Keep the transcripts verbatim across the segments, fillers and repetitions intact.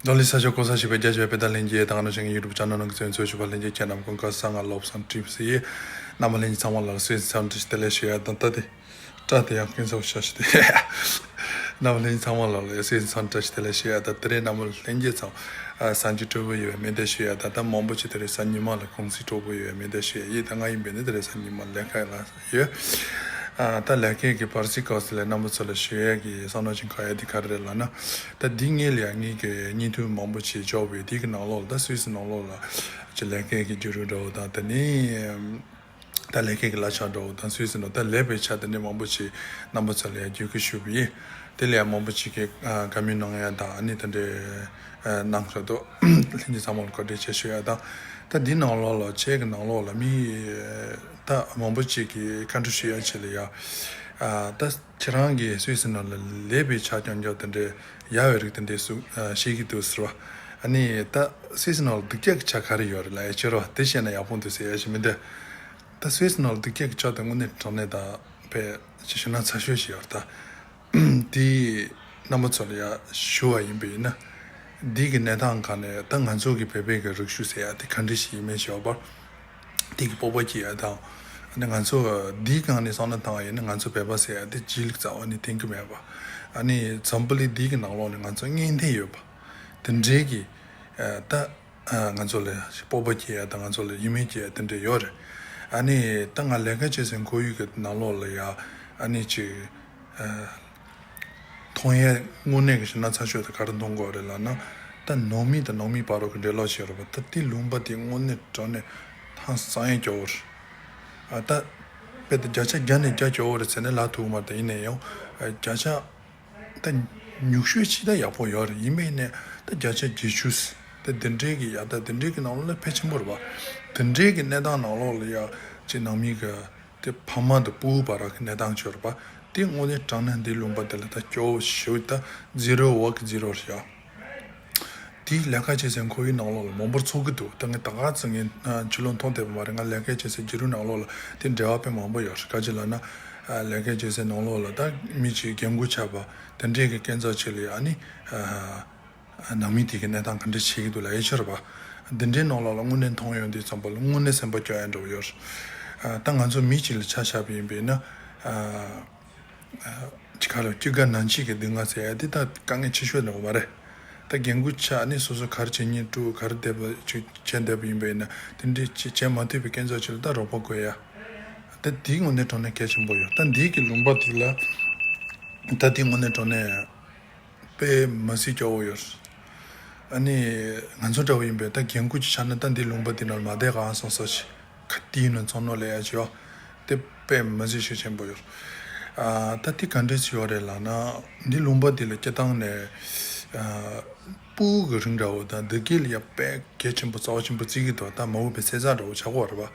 ལོ་ལི་ས་ཞོ་གོ་ས་ཞིག་པའི་རྒྱ་ཆེ་བའི་དཔེ་དང་ལྷན་རྒྱས་དང་ནོ་ཞིང་ཡུ་ཊུབ་ཆེ་ནལ་ནང་གི་བཙོན་འཚོལ་ཞུ་བ་ལྷན་རྒྱས་ཁྱེད་རྣམས་ཀུན་དགའ་ས་ང་སློབ་སང་ཀྲིབ་སི་ཡི་རྣམ་པ་ལྷན་རྒྱས་ཚང་མ་ལ་སུས་སང་ཏྲ་ཞིག་དེ་ལས་ཞུ་ཡ་དང་ལྟ་དེ་སྐྲ་དེ་ཡང་ཀུན་སོགས་ཤ་ཞིག་དེ་རྣམ་པ་ལྷན་རྒྱས་ཚང་མ་ལ་སུས་སང་ཏྲ་ཞིག་དེ་ལས་ཞུ་ཡ་དང་དེ་རེད། རྣམ་པ་ལྷན་རྒྱས་ཚང་སང་ཅི་སྤྲོ་པོ་ཡོད་མེད་དེ་ཞུ་ཡ་དང་ད་མང་པོ་ཅིག་དེ་རེད། སང་ཉི་མ་ལ་ཁོང་སི་སྤྲོ་པོ་ཡོད་མེད་དེ་ཞུ་ཡ་ཡིད་ད་ང་ཡིན་པས་ནི་དེ་རེད། སང་ཉི་མ་ལས་ཁ་ལ། ཡོད། ཨ་ད་ལས་ཀའི་གི་པར་སི་ཀོ་སི་ལས་རྣམ་པ་ཚོ་ལ་ཞུ་ཡས་ཀྱི་བསམ་བློ་ཅིག་འཁོར་ཡས་དེ་ག་རེ་རེད་ལབ་ན། ད་འདི་ངེད་ལ་ཡང་ངེད་ཀྱི་བརྙན་ཐུང་མང་པོ་ཅིག་འཇོག་པའི་དེ་གི་ནང་ལོགས་ལ་ད་སུད་སི་ནང་ལོགས་ལ་ཅི་ལས་ཀའི་གི་བརྒྱུད་རིམ་འདྲ་བོ་དང་དེ་ནི་ད་ལས་ཀའི་གི་གླ་ཆ་འདྲ་བོ་དང་སུད་སི་ནང་ད་ལས་པའི་ཆ་དེ་འདྲ་མང་པོ་ཅིག་རྣམ་པ་ཚོ་ལ་ཡང་བརྒྱུད་སྐུལ་ཞུ་བ་ཡིན། དེ་ལ་ཡང་མང་པོ་ཅིག་གི་ཨ་བཀའ་མོལ་གནང་ཡ་དང་ཨ་ནི་དེ་འདྲའི་ཨ་གནང་ཧྲ་དོ་ལྷན་རྒྱས་ཚང་མ་ལ་བཀའ་དྲིན་ཆེ་ཞུ་ཡ་དང་། ད་འདི་ནང་ལོགས་ལ་ཆེད་ཀྱི་ནང་ལོགས་ལ་མི་ད་མང་པོ་ཅིག་གིས་བཀའ་འདྲི་ཞུ་ཡ་ཆེད་ལ་ཡ། ཨ་ད་ཁྱེད་རང་གིས་སུད་སི་ནང་ལ་ལས་པའི་ཆ་རྐྱང་རྐྱང་དེ་འདྲའི་ཡ་བའི་རིགས་དེ་འདྲའི་སུ་ཨ་ཤེས་ཀྱི་འདུག་ཟེར་བ། ཨ་ནི་ད་སུད་སི་ནང་ལ་སྡུག་ཅག་གི་ཆ་ག་རེ་ཡོད་རེད་ལབ་ཡ་ཕྱིར་རོ་དེ་བཤད་ན་ཡག་པོ་འདུག་ཟེར་ཡ་ཞིག་མི་འདུག་ད་སུད་སི་ནང་ལ་སྡུག་ཅག་གི་ཆ་དེ་དངོས་གནས་དྲང་གནས་ད་དཔེ་ཅིག་ཞུ་ན་ཚ་ཤོས་ཤིག་ཡོད་རེད་ད། དེ་རྣམ་པ་ཚོ་ལ་ཡ་ཞུ་བ་ཡིན་པ་ཡིན་ན། འདི་གི་གནས་སྟངས་སྒང་ནས་ད་ང་ཚོ་གི་བོད་པའི་གི་རིག་གཞུང་ཟེར་ཡ་དེ་ག་འདྲ་ཞིག་ཡིན་མིན་ཞོག་པར། དེ་གི་སྤོབས་པ་སྐྱེ་ཡ་དང་། ཨ་ནི་ང་ཚོ་འདིའི་སྒང་ནས་བསམ་བློ་བཏང་བ་ཡིན་ན་ང་ཚོ་བོད་པ་ཟེར་ཡ་དེ་སྤྱི་ལུགས་རྩ་བ་ནས་བསྟན་གི་མེད་པ། ཨ་ནི་འཛམ་བུ་གླིང་འདི་གི་ནང་ལོགས་ནས་ང་ཚོ་གཉེན་སྟོན་ཡོད་པ། དེ་འདྲའི་གི་ད། ང་ཚོ་ལ་སྤོབས་པ་སྐྱེ་ཡ་དང་ང་ཚོ་ལ་ཡིད་སྨོན་སྐྱེ་ཡ་དེ་འདྲ་ཡོད་རེད། ཨ་ནི་ད་ང་ལས་ཀ་བྱེད་སའི་ཁོར་ཡུག་གི་ནང་ལོགས་ལ་ཡ་ཨ་ནི་ཅིག་མཐོང་ཡ་དངོས་གནས་ཀྱི་ཞེ་ན་ཚ་ཤོས་དེ་ག་རེ་མཐོང་གི་ཡོད་རེད་ལབ་ན། ད་ནང་མི་དང་ནང་མི་བར་རོ་གི་འབྲེལ་ལོག་བྱེད་རོགས་པ་ད་དེ་ལུང་པ་དེ་དངོས་གནས་དྲང་གནས་ཧང་སང་ཡ་སྐྱོ་བོ་རེད། ཨ་ད་དཔེ་ད་བརྒྱ་ཆ་བརྒྱ་ནས་བརྒྱ་སྐྱོ་བོ་རེད་ཟེར་ནས་ལབ་ཐུབ་མ་རེད། ད་ཡིན་ན་ཡང་བརྒྱ་ཆ། ད་ཉུང་ཤོས་ཅིག་ད་ཡག་པོ་ཡོད་རེད། ཡིན་པས་ནས་ད་བརྒྱ་ཆ་བརྒྱད་ཅུ་ད་དེ་འདྲའི་གི་ཡ་ད་དེ་འདྲའི་གི་ནང་ལོགས་ལ་ཕལ་ཆེན་པོ་རེད་པ། དེ་འདྲའི་གི་གནས་སྟངས་ནང་ལོགས་ལ་ཡ་ཅིག་ནང་མི་གི་དེ་ཕ་མ་དང་སྤུ་གུ་བར་གི་གནས་སྟངས་ཆོད་རེད་པ། དེ་དངོས་གནས་དྲང་གནས་འདི་ལུང་པ་དེ་ལ་ད་སྐྱོ་བོ་ཞེ་པོ་ད་ཛི་རོ་ཝརཀ་ཛི་རོ་རེད་ཡ། དེའི་ལས་ཀ་བྱེད་སའི་ཁོར་ཡུག་ནང་ལོགས་ལ་མང་པོར་ཚོགས་ཀྱི་འདུག་ད་ངས་ད་ག་ཚོད་ངས་ཕྱི་ལོགས་མཐོང་བསྡད་པ་མ་རེད། ང་ལས་ཀ་བྱེད་སའི་རྒྱུ་རུ་ནང་ལོགས་ལ་དེ་འབྲེལ་བ་དཔེ་མང་པོ་ཡོད་རེད། ག་ཅི་ལབ་ན། ལས་ཀ་བྱེད་སའི་ནང་ལོགས་ལ་ད་མི་གཅིག་རྒན་རྒོན་ཆགས་པ་དེ་འདྲས་ཀྱི་སྐྱེ་འཚར་ཆེད་ལ་ཡ་ཨ་ནི། ནང་མི་དེ་གི་གནས་སྟངས་ག་འདྲ་བྱེད་ཀྱི་འདུག་ལབ་ཡ་ཆེ་རེད་པ། འདི་འདྲའི་ནང་ལོགས་ལ་དངོས་གནས་མཐོང་ཡོང་དུས་ཙམ་པ་ལ་དངོས་གནས་སེམས་པ་སྐྱོ་ཡ་འདྲ་བོ་ཡོད་རེད། ད་ང་ཚོ་མི་གཅིག་ལ་ཆ་བཞག་པ་ཡིན་པས་ན། ཅི་ག་ལ་སྐྱེ་རྒ་ན་འཆི་གི་སྡུག་བསྔལ་ཟེར་ཡ་དེ་ད་དཀའ་ངལ་ཆེ་ཤོས་འདྲ་བོ་མ་རེད། ད་རྒན་རྒོན་ཆགས་ནས་སོ་སོ་ག་རེ་བྱེད་སྙིང་བྲོ་ག་རེ་བསྡད་པ་ཅིག་བྱས་བསྡད་པ་ཡིན་པས་ན་དེ་འདྲའི་ཅིག་བྱེད་མ་ཐུབ་པའི་སྐྱེ་འཚར་ཅིག་ལ་ད་རོགས་པ་དགོས་ཡ། ད་དེའི་དངོས་གནས་དྲང་གནས་གལ་ཆེན་པོ་ཡོད། ད་འདི་གི་ལུང་པ་དེ་ལ་ད་དེའི་དངོས་གནས་དྲང་གནས་དཔེ་མི་སྲིད་སྐྱོ་བོ་ཡོད། ཨ་ནི་ང་ཚོ་འདྲ་བོ་ཡིན་པས་ད་རྒན་རྒོན་ཅིག་ཆགས་ན་ད་འདི་ལུང་པ་འདི་ནང་མ་བསྡད་ག་སོང་ས་ཞིག་ཁ་ཏི་ནང་ཚང་ནོ་ལས་ཡ་ཅིག་ཡོད། དེ་དཔེ་མི་སྲིད་ཤུགས་ཆེན་པོ་ཡོད། ཨ་ད་དེ་ག་འདྲས་ཡོད་རེད་ལབ་ན་འདི་ལུང་པ་འདི་ལ་སྐྱེ་སྟངས་ནས་ཨ་སྤུ་གུ་གི་རིགས་འདྲ་བོ་དང་བདེ་སྐྱིད་ལ་ཡ་དཔེ་གལ་ཆེན་པོ་རྩ་བ་ཆེན་པོ་བརྩི་གི་འདུག་ད་མ་འོངས་པའི་ཚེ་གཟར་འདྲ་བོ་ཆགས་ཀྱི་ཡོད་རེད་པ།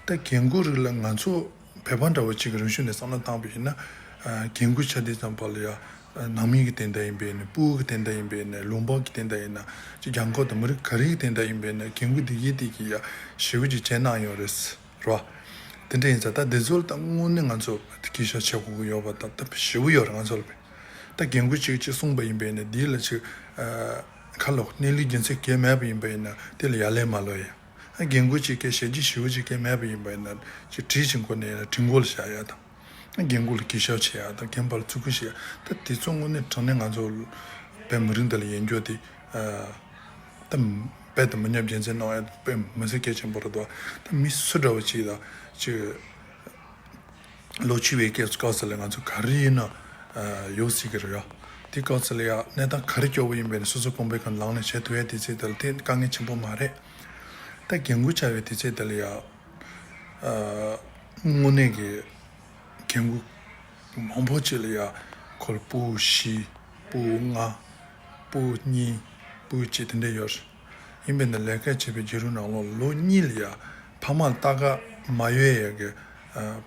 ད་རྒན་རྒོན་རིགས་ལ་ང་ཚོ་བོད་པ་འདྲ་བོ་གཅིག་གི་རང་ཤུགས་ནས་བསམ་བློ་བཏང་བ་ཡིན་ན། ཨ་རྒན་རྒོན་ཆགས་དུས་ཙམ་པ་ལ་ཡ། ཨ་ནང་མི་གི་སྟེང་ད་ཡིན་པས་ནས་སྤུ་གུ་གི་སྟེང་ད་ཡིན་པས་ནས་ལུང་པ་གི་སྟེང་ད་ཡིན་ན། ཅིག་རྒྱ་འཁོབ་དང་མི་རིགས་ག་རེ་གི་སྟེང་ད་ཡིན་པས་ནས་རྒན་རྒོན་འདི་གི་དེ་གི་ཡ་ཞེ་པོ་ཅིག་བྱས་གནང་ཡོད་རེད། རེད་བ། དེ་འདྲ་ཡིན་ཙང་ད་འདི་ཚོ་ལ་ད་དངོས་གནས་ང་ཚོ་གུས་ཞབས་བྱེད་དགོས་ཀྱི་ཡོད་པ་ད་ད་ཞེ་པོ་ཡོད་རེད་ང་ཚོ་ལ་བས། ད་རྒན་རྒོན་གཅིག་གཅིག་གསུངས་པ་ཡིན་པས་ནས་འདི་ལ་ཅིག་ཨ་ཁ་ལོག་གནས་ལུགས་རྒྱུ་མཚན་གང་ཡང་མེད་པ་ཡིན་པས་ནས་དེ་ལ་ཡ་ལན་མ་སློག་ཡ། ཨ་རྒན་རྒོན་གཅིག་གིས་ཞལ་གྱིས་ཞུ་བ་ཅིག་གང་ཡང་མེད་པ་ཡིན་པས་ན་ཅིག་གྲི་ཅིག་མགོ་ནས་གྲི་མགོ་ལ་བཞག་ཡ་དང་། ཨ་རྒན་རྒོན་ལ་གུས་ཞབས་བྱེད་ཡ་དང་རྒན་པ་ལ་བརྩི་བཀུར་བྱེད་ཡ་ད་དེ་ཚོ་དངོས་གནས་དྲང་གནས་ང་ཚོ་བོད་མི་རིགས་འདི་ལ་ཡོད་རྒྱུ་དེ་ཨ་ད་དཔེ་དང་མི་ཉམས་རྒྱུན་འཛིན་གནང་ཡ་དཔེ་མི་སྲིད་གལ་ཆེན་པོ་རེད་དོ། ད་མི་སུ་འདྲ་བ་ཅིག་དང་ཅིག་ལོ་བཅུ་བའི་སྐབས་སྐབས་སུ་ལ་ང་ཚོ་ག་རེ་ཡིན་ན་ཡོད་སྲིད་ཀྱི་རེད་ཡ། དེ་སྐབས་སུ་ལ་ཡ་གནས་སྟངས་ག་རེ་སྐྱོ་བོ་ཡིན་པའི་ནས་སོ་སོ་ཕོངས་པའི་ཁམས་ལངས་ནས་བྱེད་ཐུབ་ཡ་དེ་ཚེ་དེ་ལ་དེ་དཀའ་ངལ་ཆེན་པོ་མ་རེད། ད་རྒན་རྒོན་ཆགས་པའི་དེ་ཚེ་དེ་ལ་ཡ་དངོས་གནས་ཀྱི་རྒན་རྒོན་མང་པོ་ཅིག་ལ་ཡ་ཁོ་ལ་སྤུ་གུ་བཞི། སྤུ་གུ་ལྔ། སྤུ་གུ་གཉིས། སྤུ་གུ་གཅིག་དེ་འདྲ་ཡོད་རེད། ཡིན་པས་ན་ལས་ཀ་བྱེད་པའི་རྒྱུན་རིང་ནང་ལོགས་ལོ་གཉིས་ལ་ཡ་ཕ་མ་ལ་ལྟ་ག་མ་ཡོད་ཡ་གི་ཨ་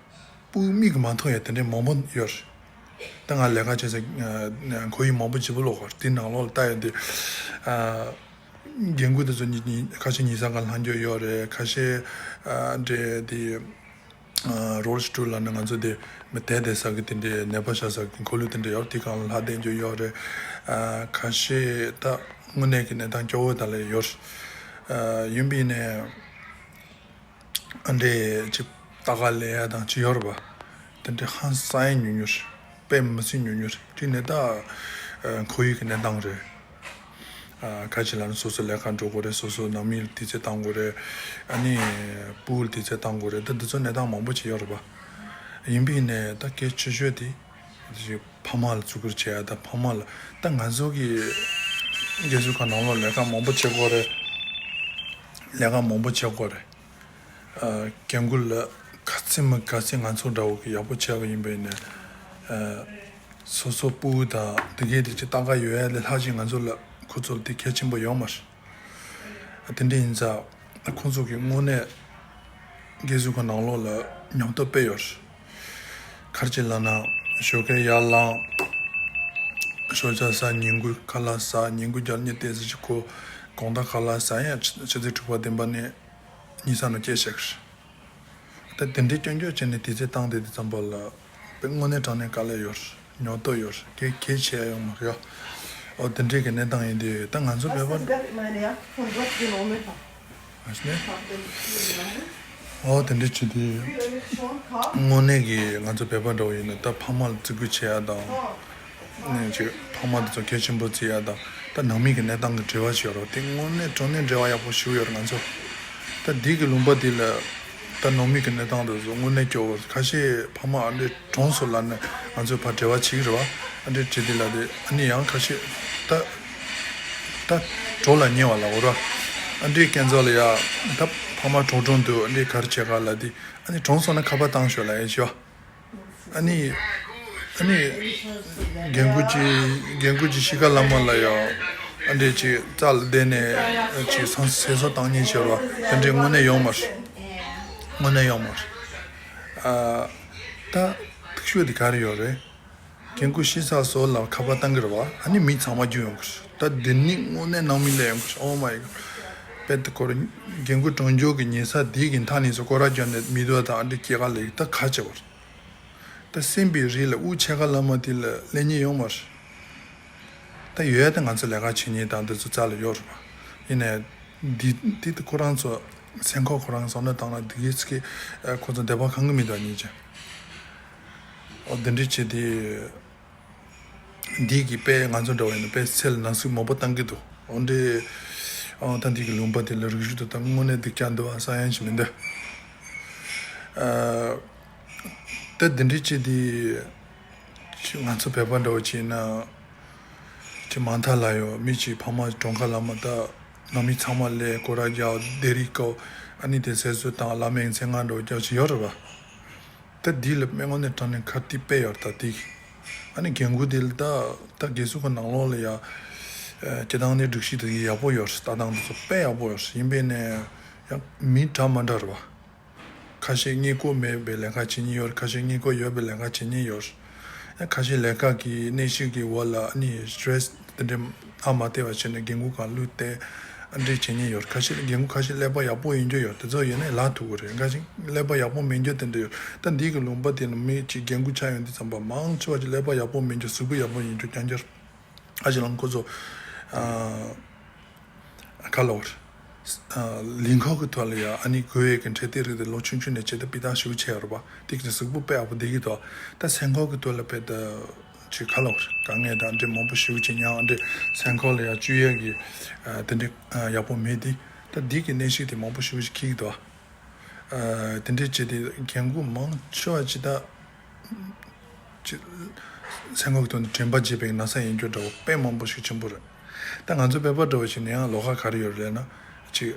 སྤུ་གུ་མིག་གིས་མ་མཐོང་ཡ་དེ་འདྲའི་མང་པོ་ཡོད་རེད། ད་ང་ལས་ཀ་བྱེད་ས་ཁོར་ཡུག་མང་པོ་བརྗེ་པོ་ལོག་ག་དེ་ནང་ལོགས་ལ་ལྟ་ཡ་དེ་ཨ་རྒན་རྒོན་དེ་ཚོ་ཉི་ཉི་ཁ་ཤས་ཉལ་ས་གང་ལྷག་རྒྱུ་ཡོད་རེད། ཁ་ཤས་ཨ་འདྲེ་དེ་རོལ་སི་ཊུལ་ལབ་ན་ང་ཚོ་དེ་མི་དེ་དེ་ས་གི་དེ་འདྲའི་ནད་པ་བཞག་ས་གི་འཁོར་ལོ་དེ་འདྲ་ཡོད་རེད། དེ་གང་ལ་ལྷག་བསྡད་རྒྱུ་ཡོད་རེད། ཨ་ཁ་ཤས་ད་ དངོས་གནས་ཀྱི་གནས་སྟངས་སྐྱོ་བོ་དག་ལ་ཡོད། ཨ་ཡིན་པ་ཡིན་ནའི་ཨ་འདྲས་ཅིག་ལྟ་ག་ལས་ཡ་དང་ཅི་ཡོད་རེད་པ། དེ་འདྲས་ཧང་སང་ཡ་ཉུང་ཉུང་རེད། དཔེ་མི་སྲིད་ཉུང་ཉུང་རེད། དེ་ནས་ད་ཨ་ཁོར་ཡུག་གི་གནས་སྟངས་རེད། ཨ་ག་ཅི་ལབ་ན་སོ་སོ་ལས་ཀ་འགྲོ་དགོས་རེད། སོ་སོ་ནང་མི་ལ་དུས་ཚོད་བཏང་དགོས་རེད། ཨ་ནི་སྤུ་གུ་ལ་དུས་ཚོད་བཏང་དགོས་རེད། ད་འདི་ཚོ་གནས་སྟངས་མང་པོ་ཅིག་ཡོད་རེད་པ། ཡིན་པ་ཡིན་ནའི་ད་གལ་ཆེ་ཤོས་དེ་ཕ་མ་ལ་བརྩི་བཀུར་བྱེད་ཡ། ད་ཕ་མ་ལ་ད་ང་ཚོ་གི་རྒན་གསོ་ཁང་ནང་ལོགས་ལས་ཀ་མང་པོ་བྱེད་དགོས་རེད། ལས་ཀ་མང་པོ་བྱེད་དགོས་རེད། ཨ་རྒན་རྒོན་ལ་ག་ཚོད་མིན་ག་ཚོད་ང་ཚོ་འདྲ་བོ་གི་ཡག་པོ་བྱས་པ་ཡིན་པ་ཡིན་ནའི་ཨ་སོ་སོ་སྤུ་གུ་དང་དེ་གའི་དེ་ཅིག་ལྟ་ག་ཡོད་ཡ་ལས་ལྷག་ཅིག་ང་ཚོ་ལ་ཁོ་ཚོ་ལ་དེ་གལ་ཆེན་པོ་ཡོད་མ་རེད། དེ་འདྲ་ཡིན་ཙང་ཁོང་ཚོ་གིས་དངོས་གནས་རྒན་གསོ་ཁང་ནང་ལོགས་ལ་ཉམས་རྟོགས་དཔེ་ཡོད་རེད། ག་རེ་ཅིག་ལབ་ན་ཞོགས་ཀས་ཡར་ལངས། ཞོགས་ཇ་ཟ། ཉིན་གུང་ཁ་ལག་ཟ། ཉིན་གུང་རྒྱབ་གཉིད་ཏོག་ཙམ་ཅིག་ཁུག། དགོང་དག་ཁ་ལག་ཟ། ཡང་ཆུ་ཆུ་ཚོད་དྲུག་པ་བདུན་པ་ནས་གཉིད་སད་ནས་སྐྱེལ་བྱེད་ཀྱི་རེད། ད་དེ་འདྲའི་སྐྱོན་སྐྱོན་བྱས་ནས་དུས་ཚོད་བཏང་བསྡད་དུས་ཙམ་པ་ལ་དཔེ་དངོས་གནས་དྲང་གནས་དཀའ་ལས་ཡོད་རེད། ཉོ་ཐོ་ཡོད་རེད། གལ་གལ་ཆེ་ཡ་ཡོང་མ་རེད་ཡ། ཨོ་དེ་འདྲའི་གི་གནས་སྟངས་ཡིན་དུས་ད་ང་ཚོ་བོད་པ། ཨོ་དེ་འདྲའི་བྱེད་དུས་དངོས་གནས་ཀྱི་ང་ཚོ་བོད་པ་འདྲ་བོ་ཡིན་ན་ད་ཕ་མ་ལ་བརྩི་བཀུར་བྱེད་ཡ་དང་། ནས་ཅིག་ཕ་མ་དེ་ཚོ་གལ་ཆེན་པོ་བརྩི་ཡ་དང་། ད་ནང་མི་གི་གནས་སྟངས་ཀྱི་འབྲེལ་བ་ཞིག་ཡོད་རེད། དེ་དངོས་གནས་དྲང་གནས་འབྲེལ་བ་ཡག་པོ་ཞིག་ཡོད་རེད་ང་ཚོ། ད་འདི་གི་ལུང་པ་འདི་ལ་ད་ནང་མི་གི་གནས་སྟངས་དེ་ཚོ་དངོས་གནས་སྐྱོ་བོ་རེད། ཁ་ཤས་ཕ་མ་ཨ་འདྲས་གྲོངས་སོང་ལབ་ནས་ང་ཚོས་ཕར་འབྲེལ་བ་བྱེད་ཀྱི་རེད་པ། ཨ་འདྲས་བྱེད་དེ་ལ་དེ་ཨ་ནི་ཡང་ཁ་ཤས་ད་ད་གྲོགས་ལ་ཉེ་བ་ལ་འོ་ར། ཨ་འདྲས་སྐྱེ་ཚོ་ལ་ཡ་ད་ཕ་མ་གྲོངས་གྲོངས་འདུག་ཨ་འདྲས་ག་རེ་བྱེད་ག་ལབ་དེ། ཨ་ནི་གྲོངས་སོང་ན་ཁ་པར་བཏང་ཤོག་ལབ་ཡ་བྱེད་པ། ཨ་ནི་ཨ་ནི་རྒན་རྒོན་གྱི་རྒན་རྒོན་གྱི་གཤིས་ཀ་ལ་མ་ལ་ཡང་ཨ་འདྲས་ཅིག་རྩ་ལ་བསྡད་ནས་ཅིག་སང་ཟས་སོ་བཏང་ཉེན་བྱེད་པ་དེ་འདྲས་དངོས་གནས་ཡོང་མ་རེད། དངོས་གནས་ཡོང་མ་རེད། ཨ་ད་ཐུག་ཤོས་དེ་ག་རེ་ཡོད་རེད། རྒན་རྒོན་ཤི་ཚར་སོང་ལབ་ཁ་པར་བཏང་གི་རེད་པ། ཨ་ནི་མི་ཚང་མ་རྒྱུས་ཡོང་གི་རེད། ད་འདི་ནི་དངོས་གནས་ནང་མི་ལ་ཡོང་གི་རེད། ཨོ་མའི་གོཌ། དཔེ་དེ་ཁོ་རང་རྒན་རྒོན་གྲོངས་རྒྱུ་གི་ཉེ་ས་དེ་གི་མཐའ་ནས་སུ་སྐོར་ར་རྒྱབ་ནས་མི་དོ་དང་ཨ་འདྲས་སྐྱེ་ག་ལ་ཡིག་ད་ག་བྱེད་པ་རེད། ད་སེམས་པའི་རིགས་ལ་དབུགས་ཆད་ག་ལ་མ་དེ་ལ་སླེབས་ཉེན་ཡོང་མ་རེད། ད་ཡོད་ད་ང་ཚོ་ལས་ཀ་བྱེད་ཉེན་དང་འདི་ཚོ་རྩ་ལ་ཡོད་རེད་པ། ཡིན་ནའི་འདི་འདི་ད་ཁོ་རང་ཚོ་སེམས་ཁོག་ཁོ་རང་བསམ་བློ་བཏང་ན་འདི་གི་ཚིག་གི་ཁོ་ཚོ་བདེ་བ་གང་གི་མི་འདུག་ཉེན་ཅན། ཨོ་འདི་འདྲས་བྱེད་དེ། འདི་གི་དཔེ་ང་ཚོ་འདྲ་བ་ཡིན་ན་དཔེ་ཚེ་ལ་ན་ཟུག་མང་པོ་བཏང་གི་འདུག་ཨོ་འདྲས། ཨོ་ད་འདི་གི་ལུང་པ་དེ་ལ་རིག་གཞུང་དུ་ད་དངོས་གནས་སྡུག་ཅག་འདུག་ཨ་ས་ཡན་ཞིག་མི་འདུག་ཨ་ད་འདི་འདྲས་བྱེད་དེ། ང་ཚོ་བོད་པ་འདྲ་བོ་བྱས་ན། ཅི་མ་མཐའ་ལ་ཡོད་མི་གཅིག་ཕ་མ་གྲོངས་ཁ་ལ་མ་ད་ནང་མི་ཚང་མ་ལས་སྐོར་ར་རྒྱག་སྡེ་རིགས་བཀོད། ཨ་ནི་དེ་ཟས་སུ་དང་བླ་མའི་མཚན་སྔགས་འགྲོ་རྒྱག་ཅིག་ཡོད་རེད་པ། ད་འདི་ལ་དམིགས་ཡུལ་ནས་དྲང་གནས་ཁ་གཏད་དཔེ་ཡོད་རེད་ད་དེ། ཨ་ནི་རྒན་རྒོན་དེ་ལ་ད་ད་རྒས་གསོ་ཁང་ནང་ལོགས་ལ་ཡ། སྤྱི་བཏང་ནས་སྒྲིག་གཞི་དེ་ཡག་པོ་ཡོད་རེད། ལྟ་སྟངས་དེ་ཚོ་དཔེ་ཡག་པོ་ཡོད་རེད། ཡིན་པས་ནས་ཡང་མི་འདྲ་མ་འདྲ་རེད་པ། ཁ་ཤས་མངལ་སྐོར་མེད་པའི་ལས་ཀ་བྱེད་མཁན་ཡོད་རེད། ཁ་ཤས་མངལ་སྐོར་ཡོད་པའི་ལས་ཀ་བྱེད་མཁན་ཡོད་རེད། ཡང་ཁ་ཤས་ལས་ཀ་གི་གནས་ཤིག་གི་འོག་ལ་ཨ་ནི་སི་ཊེ་རེ་སི་དེ་འདྲའི་ཨ་མ་སྟེར་བ་བྱས་ནས་རྒན་རྒོན་གང་བླུགས་ཏེ་ཨ་འདྲས་བྱེད་མཁན་ཡོད་རེད། ཁ་ཤས་རྒན་རྒོན་ཁ་ཤས་ཀླད་པ་ཡག་པོ་ཡིན་རྒྱུ་ཡོད། དེ་ཚོ་ཡིན་ནའི་ལབ་ཐུབ་ཀྱི་རེད། ཁ་ཤས་ཀླད་པ་ཡག་པོ་མེད་རྒྱུ་དེ་འདྲ་ཡོད། ད་འདི་གི་ལུང་པ་དེ་ནི་མི་གཅིག་རྒན་རྒོན་ཆགས་ཡོང་དུས་ཙམ་པ་མང་ཆེ་བ་ཅིག་ཀླད་པ་ཡག་པོ་མེད་རྒྱུ། གཟུགས་པོ་ཡག་པོ་ཡིན་རྒྱུ་རྐྱང་རྐྱང་རེད། ཨ་ཅེ་ལང་ཁོ་ཚོ། ཨ། ག་ལབ་དགོས་རེད། ཨ། ལས་ཁུངས་ཀྱི་ཐོག་ལ་ཡ་ཨ་ནི་དགོས་ཡས་ཀྱི་འཕྲོད་བསྟེན་རིགས་དེ་ལོ་ཆུང་ཆུང་ནས་བྱེད་ཐབས་སྤེལ་སྟངས་ཞིབ་བྱས་ཡོད་རེད་པ། དེ་གི་གཟུགས་པོ་དཔེ་ཡག་པོ་བསྡད་ཀྱི་འདུག་ད་སེམས་ཁོག་གི་ཐོག་ལ་དཔེ་ད་ཅིག་ག་ལབ་དགོས་རེད། དཀའ་ངལ་དང་འདྲེ་མང་པོ་ཞིབ་བྱེད་མྱངས་འདྲེ་སེམས་ཁོག་ལ་ཡ་བཅོས་ཡས་ཀྱི་ཨ་དེ་འདྲེ་ཨ་ཡག་པོ་མེད་དེ། ད་འདི་གི་གནས་ཤིག་དེ་མང་པོ་ཞིབ་བྱེད་ཀྱི་འདུག་ཨ་དེ་འདྲེ་བྱས་ཏེ་རྒན་རྒོན་མང་ཆེ་བ་ཅིག་ད། ཅིག་སེམས་ཁོག་གི་ཐོག་ནས་དྲན་པ་བརྗེད་པའི་ན་ཚ་ཡིན་རྒྱུ་འདྲ་བོ་དཔེ་མང་པོ་ཞིག་ཆེན་པོ་རེད། ད་ང་ཚོ་བོད་པ་འདྲ་བོ་ཞིག་ནས་ཡང་ལོགས་ཀ་ག་རེ་ཡོད་རེད་ལབ་ན། ཅིག་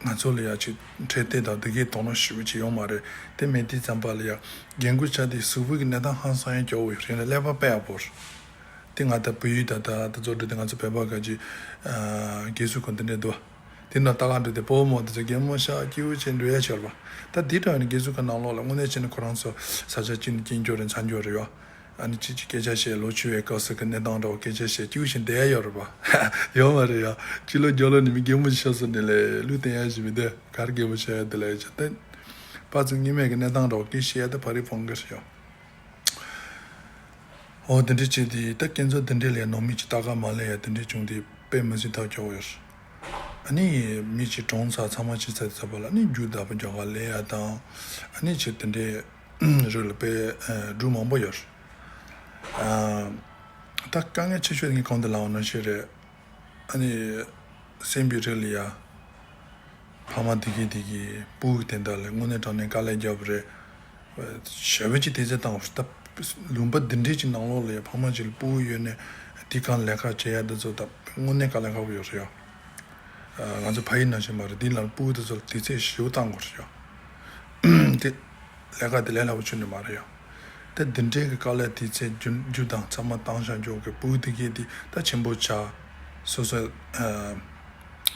ང་ཚོ་ལ་ཡ་ཅིག་འཕྲོད་བསྟེན་དང་དེ་གའི་དོ་སྣང་ཞེ་པོ་ཅིག་ཡོད་མ་རེད། དེ་མེད་དུས་ཙམ་པ་ལ་ཡ་རྒན་རྒོན་ཆགས་དུས་གཟུགས་པོ་གི་གནས་སྟངས་ཧང་སང་ཡང་སྐྱོ་བོ་ཡོད་རེད། ཡིན་ན་ཀླད་པ་དཔེ་ཡག་པོ་རེད། དེ་ང་ད་བལ་ཡུལ་ད་ད་ད་ཚོ་འགྲོ་དུས་ང་ཚོ་བོད་པ་ག་ཅིག་རྒས་གསོ་ཁང་དེ་འདྲ་འདུག་དེ་ན་ལྟ་ག་འགྲོ་དུས་སྤོ་བོ་མོ་དེ་ཚོ་གད་མོ་ཤོར་སྐྱིད་པོ་བྱས་འགྲོ་ཡ་ཆགས་པ། ད་དེ་འདྲ་ནི་རྒས་གསོ་ཁང་ནང་ལོགས་ལ་དངོས་གནས་བྱས་ན་ཁོ་རང་ཚོ་ས་ཆ་གཅིག་ནས་གཅིག་འགྱོ་རེད། མཚམས་འཇོག་རེད་ཡ། ཨ་ནི་ཅིག་ཅིག་སྐད་ཆ་བཤད། ལོ་ཆུང་བའི་སྐབས་སུ་གི་གནས་སྟངས་འདྲ་བོ་སྐད་ཆ་བཤད་སྐྱིད་པོ་བྱས་བསྡད་ཡ་ཡོད་རེད་པ། ཡོད་མ་རེད་ཡ། སྤྱི་ལོ་རྒྱུ་ལོ་ནས་མི་རྒན་མོ་ཞིག་ཤི་སོང་ནས་ལས་གླུ་བསྟན་ཡ་ཞིག་མི་འདུག་ག་རེ་རྒན་མོ་ཤི་ཡ་འདི་ལ་ཡ་ཆ་ཏན། ཕར་ཚུར་སྔོན་མའི་གི་གནས་སྟངས་འདྲ་བོ་སྐད་བཤད་ཡ་ད་ཕ་རི་ཕོང་གི་རེད་ཡ། འོ་དེ་འདྲ་བྱས་དུས་ད་ཁྱེད་ཚོ་དེ་འདྲ་ལས་ནང་མི་ཅིག་ལྟ་ག་མ་ལས་ཡ་དེ་འདྲ་བྱུང་དུས། དཔེ་མི་སྲིད་ཐག་ཆོད་ཡོད། ཨ་ནི་མི་གཅིག་གྲོངས་ཚར། ཚང་མ་ཅི་ཚར་ཚར་བ་ལ་ཨ་ནི་རྒྱུ་བདག་པོ་རྒྱ་གར་ལས་ཡ་དང་། ཨ་ནི་ཅི་དེ་འདྲའི་རིགས་ལ་དཔེ་འབྲུ་མང་པོ་ཡོད། ད་དཀའ་ངལ་ཆེ་ཤོས་ངས་གོང་དུ་ལབ་པ་ནང་བཞིན་རེད། ཨ་ནི་སེམས་པའི་རིགས་ལ་ཡ། ཕ་མ་དེ་གི་དེ་གི་སྤུ་གུ་དེ་འདྲ་ལ་དངོས་གནས་དྲང་གནས་དཀའ་ལས་བརྒྱབ་པ་རེད། ཞེ་པོ་ཅིག་དེ་ཚོ་བཏང་བ་ད། ལུང་པ་འདི་འདྲས་ཀྱི་ནང་ལོགས་ལ་ཡ་ཕ་མ་ཅིག་ལ་སྤུ་གུ་ཡོད་ནས་དེ་གང་ལས་ཀ་བྱེད་ཡ་དེ་ཚོ་ད་དངོས་གནས་དཀའ་ལས་ཁག་པོ་ཡོད་རེད་ཡ། ང་ཚོ་ཕ་ཡུལ་ནང་བཞིན་མ་རེད། འདི་ལ་སྤུ་གུ་དེ་ཚོ་ལ་དུས་ཚོད་ཞེ་པོ་བཏང་དགོས་རེད་ཡ། དེ་ལས་ཀ་དེ་ལས་སླ་པོ་ཆུ་ནས་མ་རེད་ཡ། ད་འདི་འདྲའི་གི་དཀའ་ལས་དེ་ཚེ་རྒྱུ་རྒྱུ་དང་ཚང་མ་བཏང་བཞག་འཇོག་གི་སྤུ་གུ་དེ་གས་དེ་ད་ཆེན་པོ་ཆགས། སོ་སོ་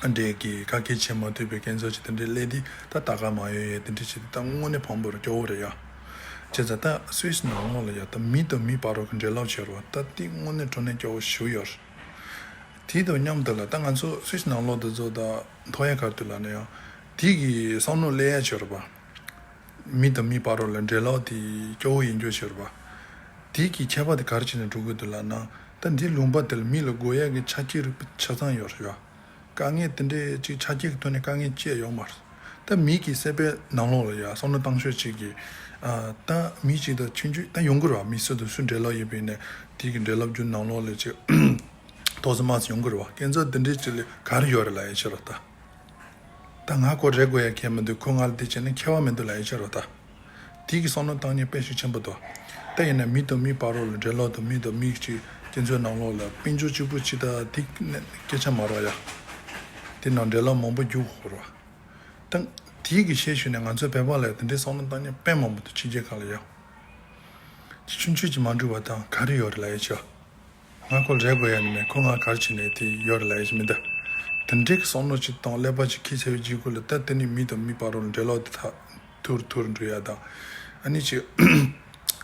ཨ་འདྲའི་གི་ཁ་སྐད་བྱེད་མ་ཐུབ་པའི་སྐྱེ་འཚོ་ཅིག་དེ་འདྲའི་སླེབས་དེ་ད་ད་ག་མ་ཡོད་ཡས་དེ་འདྲའི་ཅིག་དེ་ད་དངོས་གནས་ཕངས་པོ་རེད། སྐྱོ་བོ་རེད་ཡ། བྱས་ཙང་ད་སུད་སི་ནང་ལོགས་ལ་ཡ་ད་མི་དང་མི་བར་རོགས་ཀྱི་འབྲེལ་ལོག་བྱེད་རོགས་ད་དེ་དངོས་གནས་དྲང་གནས་སྐྱོ་བོ་ཞེ་པོ་ཡོད་རེད། དེ་དང་མཉམ་དུ་ལ་ད་ང་ཚོ་སུད་སི་ནང་ལོགས་དེ་ཚོ་ད་མཐོ་ཡ་གར་དུ་ལ་ནས་ཡང་དེ་གི་བསམ་བློ་སླེབས་ཡ་བྱེད་རོགས་པ། མི་དང་མི་བར་རོགས་ལ་འབྲེལ་ལོག་དེ་སྐྱོ་བོ་ཡིན་རྒྱུ་ཤོར་བ། དེ་གི་ཁྱད་པར་དེ་ག་རེ་བྱས་ནས་འགྲོ་དགོས་འདུག་ལབ་ན། ད་འདི་ལུང་པ་དེར་མི་ལ་དགོས་ཡ་གི་ཆ་རྐྱེན་རིག་པ་ཆ་ཚང་ཡོད་རེད་བ། དཀའ་ངལ་དེ་འདྲའི་ཅིག་ཆ་རྐྱེན་གི་ཐོག་ནས་དཀའ་ངལ་སྐྱེ་ཡོང་མ་རེད། ད་མི་གི་སེམས་པའི་ནང་ལོགས་ལ་ཡ་བསམ་བློ་བཏང་ཤོག་ཅིག་གི་ཨ་ད་མི་གཅིག་དང་ཆུང་ཆུང་ད་ཡོང་གི་རེད་བ། མི་སུ་དང་སུ་འབྲེལ་ལོག་ཡོད་པ་ཡིན་ན་དེ་གི་འབྲེལ་ལོག་རྒྱུ་ནང་ལོགས་ལ་ཅིག་ཏོག་ཙམ་མང་ཙམ་ཡོང་གི་རེད་བ། སྐྱེ་འཚོ་དེ་འདྲའི་ཅིག་ལ་ག་རེ་ཡོད་རེད་ལབ་ཡ་ཕྱིར་རོ་ད། ད་ང་ཁོ་རེ་དགོས་ཡ་གལ་མི་འདུག་ཁོ་ང་ལ་དེ་བྱས་ན་ཁྱད་པར་མི་འདུག་ལབ་ཡ་ཕྱིར་རོ་ད། དེ་གི་བསམ་བློ་བཏང་ཉེན་དཔེ་ཞིག་ཆེན་པོ་འདུག་ད་ཡིན་ན་མི་དང་མི་བར་རོགས་ལ་འབྲེལ་ལོག་དང་མི་དང་མི་གཅིག་སྐྱེ་འཚོའི་ནང་ལོགས་ལ་དཔལ་འབྱོར་གཅིག་པུ་གཅིག་ད་དེ་སྐད་ཆ་མ་རོགས་ཡ། དེ་ནང་འབྲེལ་ལོག་མང་པོ་རྒྱུག་ཧོ་རོ། ད་དེ་གི་ཤེས་ཞུས་ནས་ང་ཚོའི་བོད་པ་ལ་དེ་འདྲའི་བསམ་བློ་བཏང་ཉེན་དཔེ་མང་པོ་འདུག་ཕྱི་རྒྱལ་ཁག་ལ་ཡ། ཆུང་ཆུང་གཅིག་མ་འགྲུབ་པ་དང་ག་རེ་ཡོད་རེད་ལབ་ཡ་ཕྱིར། ང་ཁོ་རེ་དགོས་ཡ་ནི་མེད། ཁོ་ང་ག་རེ་བྱས་ནས་དེ་ཡོད་རེད་ལབ་ཡ་ཞིག་མི་འདུག་དེ་འདྲའི་གི་བསམ་བློ་ཅིག་དང་ཀླད་པ་ཅིག་ཁྱི་ཚེ་བའི་རྗེས་ཁུལ་ལ་ད་དེ་ནི་མི་དང་མི་བར་རོགས་འབྲེལ་ལོག་དེ་ཐ་ཐུར་ཐུར་འགྲོ་ཡ་དང་། ཨ་ནི་ཅིག་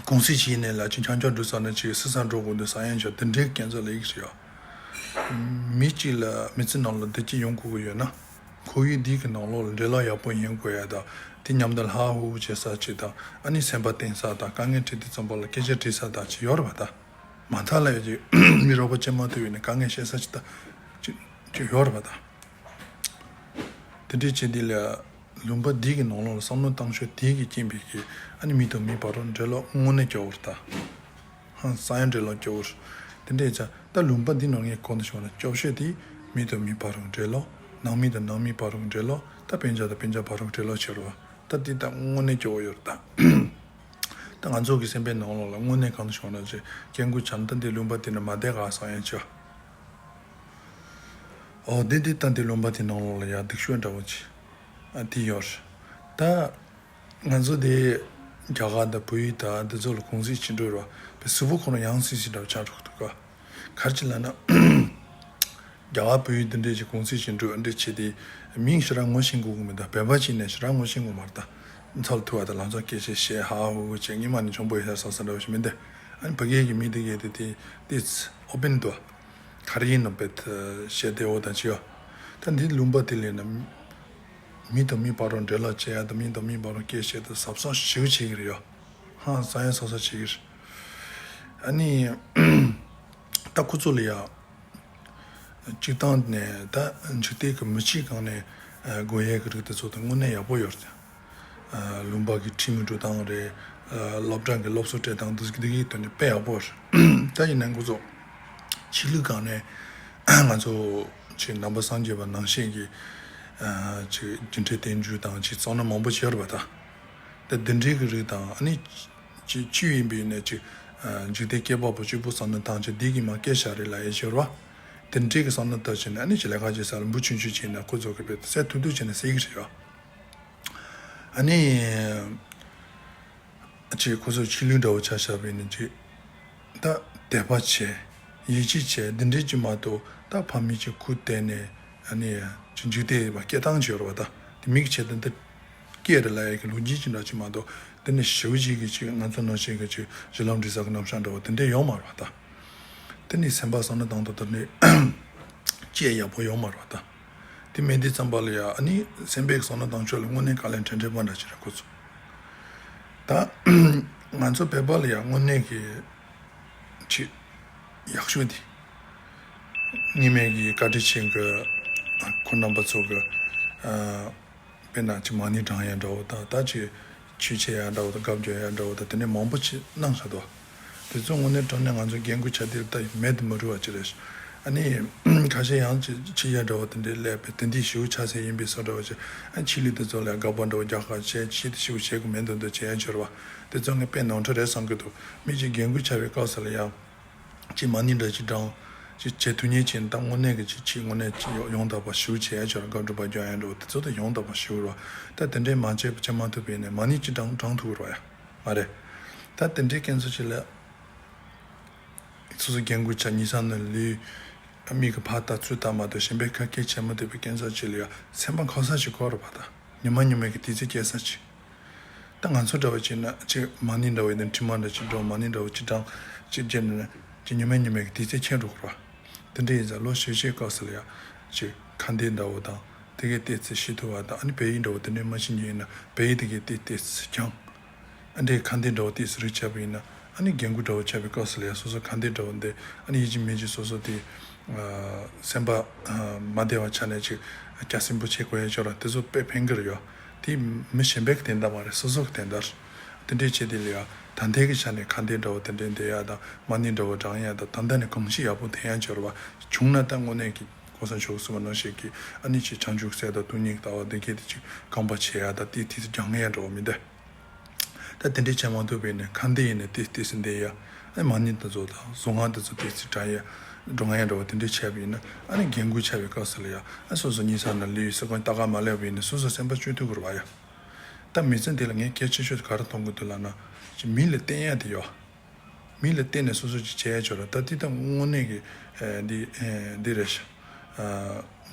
གུང་སེང་ཅིག་ཡིན་ནའི་ལ་ཅིག་ཆང་ཆང་འགྲོ་ས་ན་ཅིག་སི་སང་འགྲོ་དགོས་འདུག་ས་ཡན་ཆོག་དེ་འདྲའི་གི་སྐྱེ་འཚོ་ལ་ཡིག་རེད་ཡ། མི་གཅིག་ལ་མི་ཚེ་ནང་ལ་བདེ་སྐྱིད་ཡོང་དགོས་ཀྱི་ཡོད་ན། ཁོར་ཡུག་འདི་གི་ནང་ལོགས་ལ་འབྲེལ་ལོག་ཡག་པོ་ཡིན་དགོས་ཡ་དང་། དེ་མཉམ་དུ་ལྷ་ཧུ་ཧུ་བྱེད་ས་ཅིག་དང་། ཨ་ནི་སེམས་པ་གཏིང་ཟབ་དང་། དཀའ་ངལ་འཕྲད་དུས་ཙམ་པ་ལ་སྐད་ཆ་དྲིས་ས་དང་ཅིག་ཡོད་རེད་པ་ད། མ་མཐའ་ལ་ཡ་ཅིག་མི་རོགས་པ་བྱེད་མ་ཐུབ་ཡོད་ན་དཀའ་ངལ་བཤད་ས་ཅིག་ད་ཅིག་ཅིག་ཡོད་རེད་པ་ད། དེ་འདྲའི་བྱེད་དུས་ལ་ལུང་པ་འདི་གི་ནང་ལོགས་ལ་བསམ་བློ་བཏང་ཕྱོགས་དེ་གི་རྐྱེན་པས་ཀྱི་ཨ་ནི་མི་དང་མི་བར་རོགས་འབྲེལ་ལོག་དངོས་གནས་སྐྱོ་བོ་རེད་ད། ཧང་སང་ཡང་འབྲེལ་ལོག་སྐྱོ་བོ་རེད། དེ་འདྲ་ཡིན་ཙང་ད་ལུང་པ་འདི་ནང་ངས་གོང་དུ་ཞུས་ན་སྐྱོ་ཤོས་དེ་མི་དང་མི་བར་རོགས་འབྲེལ་ལོག་ནང་མི་དང་ནང་མི་བར་རོགས་འབྲེལ་ལོག་ད་སྤུན་ཆ་དང་སྤུན་ཆ་བར་རོགས་འབྲེལ་ལོག་བྱེད་རོགས་ད་འདི་ད་དངོས་གནས་སྐྱོ་བོ་ཡོད་རེད་ད། ད་ང་ཚོ་གི་སེམས་པའི་ནང་ལོགས་ལ་དངོས་གནས་གང་དུ་ཞུས་ན་ཅིག་སྐྱེ་དགུ་བྱམས་ད་འདི་ལུང་པ་འདི་ནས་མ་བསྡད་ག་སང་ཡང་ཆོག་ཨོ་འདི་འདི་ད་འདི་ལུང་པ་འདི་ནང་ལོགས་ལ་ཡ་སྡུག་ཤོས་འདྲ་བོ་ཅིག་ཨ་འདི་ཡོད་རེད་ད། ང་ཚོ་དེ་རྒྱ་གར་དང་བལ་ཡུལ་དང་འདི་ཚོ་ལ་གུང་སེང་བྱེད་འགྲོ་ར་བའི་གཟུགས་པོ་ཁོ་རང་ཡང་སིང་སིང་འདྲ་བོ་ཆགས་འགྲོ་གི་འདུག་ག་ག་རེ་བྱས་ལབ་ན། རྒྱ་གར་བལ་ཡུལ་འདི་འདྲས་ཀྱི་གུང་སེང་བྱེད་འགྲོ་འདྲས་བྱེད་དེ། མིང་ཞེ་དྲག་ངོ་ཤེས་དགོས་ཀྱི་མི་འདུག་བོད་པ་ཅིག་ནས་ཞེ་དྲག་ངོ་ཤེས་དགོས་མ་རེད་ད། ཚོར་ཐུབ་པ་དང་ལང་ཚོ་སྐད་ཆ་བཤད་ཧ་ཧུ་ཧུ་བྱེད་ངེས་མ་ནི་གྱོང་པོ་ཡོད་ས་ས་འདྲ་བོ་ཞིག་མི་འདུག་ཨ་ནི་ཕ་གིའི་གི་མི་འདི་གས་དེ་དེ་དེ་ཨོ་པན་འདུག་ག་རེ་ཡིན་ནམ་བེད་བཤད་བདེ་བོ་དང་བྱེད་ཡོད། ད་འདི་ལུང་པ་དེ་ལས་ན། མི་དང་མི་བར་རོགས་འབྲེལ་ལོག་བྱེད་ཡ་དང་མི་དང་མི་བར་རོགས་སྐད་བཤད་དུ་ཟབ་སོང་ཞིག་བྱེད་ཀྱི་རེད་ཡ། ཧང་སང་ཡ་སོ་སོ་བྱེད་ཀྱི་རེད། ཨ་ནི། ད་ཁོ་ཚོ་ལ་ཡ། སྤྱིར་བཏང་ནས་ད་འཇིག་རྟེན་གྱི་མི་གཅིག་གང་ནས་དགོས་ཡས་ཀྱི་རིགས་དེ་ཚོ་དང་དངོས་གནས་ཡག་པོ་ཡོད་རེད། ལུང་པ་གི་ཁྲིམས་འགྲོ་སྟངས་རེད། སློབ་གྲྭ་གི་སློབ་གསོ་སྤྲད་སྟངས་འདི་འདི་གི་དོན་ནས་དཔེ་ཡག་པོ་རེད། ད་ཡིན་ནའང་ཁོ་ཚོ་ཕྱི་ལུགས་གང་ནས་ང་ཚོ་ཆེ་ནང་པ་སངས་རྒྱས་པ་ནང་བཞིན་གྱི་ཆེ་རྒྱུ་འབྲས་བསྟན་འགྱུར་དང་ཆེ་བཙོང་ན་མང་པོ་བྱས་རེད་པ་ད། ད་འདི་འདྲའི་གི་རིགས་དང་ཨ་ནི། ཅི་ཅི་ཡིན་པའི་ནས་ཅི། འཇིག་རྟེན་སྐྱེ་བ་པོ་གཅིག་པུ་བསམ་ན་ཐང་ཆད་འདི་གི་མ་སྐད་ཆ་རེད་ལབ་ཡས་ཤོར་བ། དེ་འདྲའི་གི་བསམ་ན་ད་བྱས་ན་ཨ་ནི་ཅི་ལས་ཀ་བྱེད་ས་ལ་འབུ་ཆུང་ཆུང་བྱས་ན་ཁོ་ཚོ་གི་བེད་སད་ཐུབ་ཐུབ་བྱས་ན་སད་གི་རེད་བ། ཨ་ནི། ཅི་ཁོ་ཚོ་ཕྱི་ལུས་འདྲ་བོ་ཆ་བཞག་པའི་ནས་ཅི། ད་དད་པ་བྱས། ཡིད་ཆེས་བྱས་འདི་འདྲའི་ཅི་མ་གཏོགས་ད་ཕ་མི་ཅི་ཁུ་དེ་ནས་ཨ་ནི་ཅི་འཇིག་རྟེན་མ་སྐད་བཏང་བྱས་རེད་བ་ད། དེ་མིག་བྱས་ད་འདི། སྐད་རེད་ལབ་ཡས་ཀྱི་ལོ་རྒྱུས་ཅི་འདྲ་ཅི་མ་གཏོགས་དེ་ནི་ཞེ་པོ་ཅིག་གི་ཅིག་ང་ཚོ་ནང་བཞིན་གྱི་ཅིག་གཞི་ལམ་འབྲི་ས་གི་རྣམ་གཞག་འདྲ་བོ་དེ་འདྲས་ཡོང་མ་རེད་བ་ད། དེ་ནི་སེམས་པ་བསམ་བློ་བཏང་དུས་དེ་ནི་སྐད་ཡག་པོ་ཡོང་མ་རེད་བ་ད། དེ་མེད་དུས་ཙམ་པ་ལ་ཡ་ཨ་ནི་སེམས་པའི་བསམ་བློ་བཏང་ཕྱོགས་ལ་དངོས་གནས་དཀའ་ལས་འཕྲད་འཕྲད་པ་འདྲ་ཅིག་རེད་ཁོ་ཚོ། ད་ང་ཚོ་བོད་པ་ལ་ཡ་དངོས་གནས་ཀྱི་ཅིག་ཡག་ཤོས་དེ། སྔོན་མའི་གི་བཀའ་དྲིན་ཆེན་གྱི་ཁོང་རྣམ་པ་ཚོ་གི་ཨ་དཔེར་ན་ཅིག་མ་ཎི་བགྲང་ཡ་འདྲ་བོ་དང་། ད་ཅིག་ཆོས་འཆད་ཡ་འདྲ་བོ་དང་། སྐབས་བརྗོད་ཡ་འདྲ་བོ་དང་། དེ་ནས་མང་པོ་ཅིག་གནང་ཤག་དོ། དེ་ཚོ་དངོས་གནས་དྲང་གནས་ང་ཚོ་རྒན་རྒོན་ཆ་དེ་ལ་ད་མེད་དུ་མི་རུང་བ་ཅིག་རེད། ཨ་ནི་ཁ་ཤས་ཡང་ཅིག་ཆོས་འཆད་ཡ་འདྲ་བོ་དེ་འདྲའི་སླེབས་པས། དེ་འདི་ཞེ་པོ་ཆགས་ཚད་ཡིན་པའི་བཟོ་འདྲ་བོ་ཅིག་ཨ་ཆོས་ལུགས་དེ་ཚོ་ལ་དགག་པ་འདྲ་བོ་རྒྱག་ཁ་བྱས། ཆོས་དེ་ཞེ་པོ་བྱེད་དགོས་མེད་འདུག་འདུག་བྱེད་ཡ་འབྱོར་བ་དེ་ཚོ་ངས་དཔེ་ནོར་འཁྲུལ་རེད་བསམ་གྱི་འདུག་མི་ཅིག་རྒན་རྒོན་ཆགས་པའི་སྐབས་སུ་ལ་ཡང་ཅིག་མ་ཎི་འདྲ་ཅིག་བགྲང་། ཅིག་བྱེད་ཐུབ་མཁན་ཅིག་ད་དངོས་གནས་ཀྱི་ཅིག་ཅིག་དངོས་གནས་ཅིག་ཡོང་ཐུབ་པ་ཞེ་པོ་བྱེད་ཡ་འབྱོར། སྐབས་འགྲུབ་པ་རྒྱག་ཡ་འདྲ་བོ་དེ་ཚོ་ད་ཡོང་ཐུབ་པ་ཞེ་པོ་རེད་བ། ད་དེ་འདྲའི་མ་བྱས་པ་བྱེད་མ་ཐུབ་པ་ཡིན་ནའི་མ་ཎི་ཅིག་བགྲང་བགྲང་ཐུབ་ཀྱི་རེད་བ་ཡ། མ་རེད། ད་དེ་འདྲའི་སྐྱེ་ཚུལ་ཅིག་ལ་སོ་སོ་རྒན་རྒོན་ཆགས། ཉིན་སང་ནས་ལུས། མིག་གིས་ཕར་ལྟ་ཚུར་ལྟ་མ་གཏོགས་གཞན་པའི་ཁ་སྐད་བྱེད་མ་ཐུབ་པའི་སྐྱེ་ཚུལ་ཅིག་ལ་ཡ་སེམས་པ་འཁོར་ས་ཞིག་དགོས་རེད་བ། ད་ཉི་མ་ཉི་མའི་གི་དུས་ཚོད་སྐྱེལ་ས་ཅིག་ད་ང་ཚོ་འདྲ་བ་བྱས་ན་ཅིག་མ་ཎི་འདྲ་བ་ཡིན་ན་འཕྲིན་མ་འདྲ་ཅིག་འགྲོ། མ་ཎི་འདྲ་བ་ཅིག་བགྲང་། ཅིག་བརྒྱབ་ནས་ཅིག་ཉི་མ་ཉི་མའི་གི་དུས་ཚོད་འཁྱེར་འགྲོ་དགོས་རེད་བ། དེ་འདྲ་ཡིན་ཙང་ལོ་ཤས་ཤས་སྐབས་སུ་ལ་ཡ་ཅིག་ཁ་འདོན་འདྲ་བོ་དང་། དེ་གའི་ཏོག་ཙམ་ཤེས་ཐུབ་པ་དང་། ཨ་ནི་བོད་ཡིག་འདྲ་བོ་དེ་འདྲ་མ་ཤེས་མཁན་ཡིན་ན་བོད་ཡིག་དེ་གའི་ཏོག་ཙམ་སྦྱང་། ཨ་འདྲའི་ཁ་འདོན་འདྲ་བོ་ཏོག་ཙམ་རེ་བྱས་པ་ཡིན་ན། ཨ་ནི་རྒན་རྒོན་འདྲ་བོ་ཆགས་པའི་སྐབས་སུ་ལ་ཡ་སོ་སོ་ཁ་འདོན་འདྲ་བོ་འདི་ཨ་ནི་ཡིན་གཅིག་མིན་གཅིག་སོ་སོ་དེ་ཨ་སེམས་པ་ཨ་མ་བདེ་བ་ཆགས་ནས་ཅིག་སྐྱག་སེམས་པོ་བྱེད་དགོས་ཡ་ཅིག་ཡོད་ར། དེ་ཚོ་དཔེ་ཕན་གྱི་རེད་ཡ། དེ་མི་གཞན་པའི་གི་དོན་དག་མ་རེད། སོ་སོ་གི་དོན་དག་རེད། དེ་འདྲའི་ཆེད་དེ་ལ་ཡ་ད་ལྟའི་གི་ཆ་ནས་ཁ་འདོན་འདྲ་བོ་དེ་འདྲའི་འདོན་ཡ་དང་། མ་ཎི་འདྲ་བོ་བགྲང་ཡ་དང་། ད་ལྟ་ནས་གོམས་གཤིས་ཡག་པོ་འཐེན་ཡ་ཅིག་ཡོད་ར་བ། བྱུང་ན་ད་དངོས་གནས་ཀྱི་གོང་ས་མཆོག་གསུངས་པ་ནང་བཞིན་གྱི་ཨ་ནི་ཅིག་བྱང་ཆུབ་སེམས་དང་སྟོང་ཉིད་ཀྱི་ལྟ་བ་དེ་གའི་དེ་ཅིག་རྐང་པ་བྱེད་ཡ་དང་། དེ་དེ་ཚོ་སྦྱང་ཡ་འདྲ་བོ་མི་འདུག་ད་དེ་འདྲའི་བྱེད་མ་ཐུབ་པ་ཡིན་ན་ཁ་འདོན་ཡིན་ན་ཏོག་ཙམ་ཏོག་ཙམ་འདོན་ཡ། ཨ་མ་ཎི་དེ་ཚོ་དང་གཟུངས་སྔགས་དེ་ཚོ་ཏོག་ཙམ་བགྲང་ཡ། བགྲང་ཡ་འདྲ་བོ་དེ་འདྲའི་བྱས་པ་ཡིན་ན། ཨ་ནི་རྒན་རྒོན་ཆགས་པའི་སྐབས་སུ་ལ་ཡ་ཨ་སོ་སོ་ཉིན་སང་ནས་ལུས་ས་ཁོང་ལྟ་ག་མ་སླེབས་པ་ཡིན་ན་སོ་སོ་སེམས་པ་སྐྱོ་ཐུབ་ཀྱི་རེད་བ་ཡ། ད་མི་ཚེ་འདི་ལ་ངས་གལ་ཆེ་ཤོས་དེ་ག་རེ་མཐོང་གི་འདུག་ལབ་ན། ཅིག་མི་ལ་བརྟེན་ཡ་དེ་ཡོད། མི་ལ་བརྟེན་ནས་སོ་སོ་ཅིག་བྱེད་ཡ་ཅིག་ཡོད་ར། ད་དེ་ད་དངོས་གནས་ཀྱི་ཨ་འདི་ཨ་འདི་རེད་ཤག་ཨ་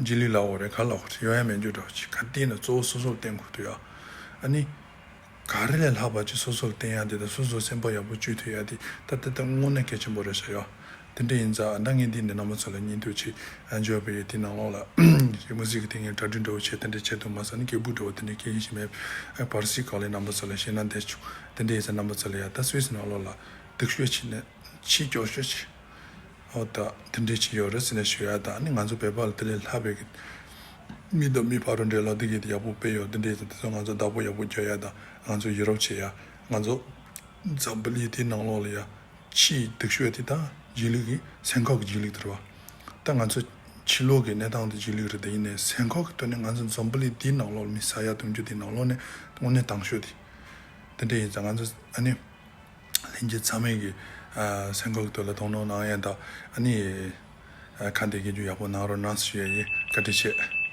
རྗེས་ལུས་ལབ་དགོས་རེད། ག་ལབ་དགོས་རེད། ཡོང་ཡ་མེད་རྒྱུ་འདྲ་བོ་ཅིག་ག་བལྟས་ན་གཙོ་བོ་སོ་སོར་བརྟེན་དགོས་འདུག་ཡ། ཨ་ནི་ག་རེ་ལས་ལྷག་པ་ཅིག་སོ་སོར་བརྟེན་ཡ་དེ་དང་། སོ་སོ་སེམས་པ་ཡག་པོ་བཅོས་ཐུབ་ཡ་དེ་ད་ད་ད་དངོས་གནས་གལ་ཆེན་པོ་རེད་ཤག་ཡ། དེ་འདྲ་ཡིན་ཙང་ད་ངས་འདི་ནས་རྣམ་པ་ཚོ་ལ་སྙིང་བསྡུས་ཅིག་ཨ་འཇོག་པའི་དེ་ནང་ལོགས་ལ་མུ་ཟིག་གི་དེ་ངས་གྲ་སྒྲིག་འདྲ་བོ་བྱས། དེ་འདྲ་བྱེད་ཐུབ་མ་སོང་ན་སྐད་འབོད་འདྲ་བོ་དེ་འདྲ་སྐད་ཤེས་ཤེས་མེད། ཨ་བར་སི་ག་ལའི་རྣམ་པ་ཚོ་ལ་བཤད་ན་བདེ་ཆུང་། དེ་འདྲ་ཡིན་ཙང་རྣམ་པ་ཚོ་ལ་ཡ་ད་སུད་སི་ནང་ལོགས་ལ་སྡུག་ཤོས་ཅིག་ནས་ཕྱིས་སྐྱོ་ཤོས་ཅིག་འོ་ད་དེ་འདྲ་ཅིག་ཡོད་རེད་ཟེར་ནས་ཞུ་ཡ་དང་། ཨ་ནི་ང་ཚོ་བོད་པ་ལ་དེ་ལས་ལྷག་པའི་གི་མི་དང་མི་བར་དུ་འབྲེལ་ལམ་དེ་གི་དེ་ཡག་པོ་སྤེལ་ཡོད། དེ་འདྲ་ཡིན་ཙང་དེ་ཚོ་ང་ཚོ་བདག་པོ་ཡག་པོ་རྒྱག་ཡ་དང་། ང་ཚོ་ཡི་རོགས་བྱེད་ཡ། ང་ཚོ་འཛམ་བུ་གླིང་དེའི་ནང་ལོགས་ལ་ཡ་ཕྱིའི་སྡུག་ཤོས་དེ་ད་རྗེས་ལུས་ཀྱི་སེམས་ཁམས་ཀྱི་རྗེས་ལུས་དེ་རེད་བ། ད་ང་ཚོ་ཕྱི་ལོགས་ཀྱི་གནས་སྟངས་དེ་རྗེས་ལུས་རེད། དེ་ཡིན་ནའི་སེམས་ཁམས་ཀྱི་ཐོག་ནས་ང་ཚོ་འཛམ་བུ་གླིང་འདིའི་ནང་ལོགས་ལ་མི་ས་ཡ་བདུན་ཅུ་དེའི་ནང་ལོགས་ནས་དངོས་གནས་དང་ཤོས་དེ། དེ་འདྲ་ཡིན་ཙང་ང་ཚོ་ཨ་ནི་ལྷན་རྒྱས་ཚང་མས་ཀྱི་ཨ་སེམས་ཁམས་ཀྱི་ཐོག་ལ་དོ་སྣང་གནང་ཡ་དང་། ཨ་ནི་ཨ་ཁ་འདོན་དགེ་རྒྱུ་ཡག་པོ་གནང་རོགས་གནང་ཞུ་ཡ་ཡིན། བཀའ་དྲིན་ཆེ།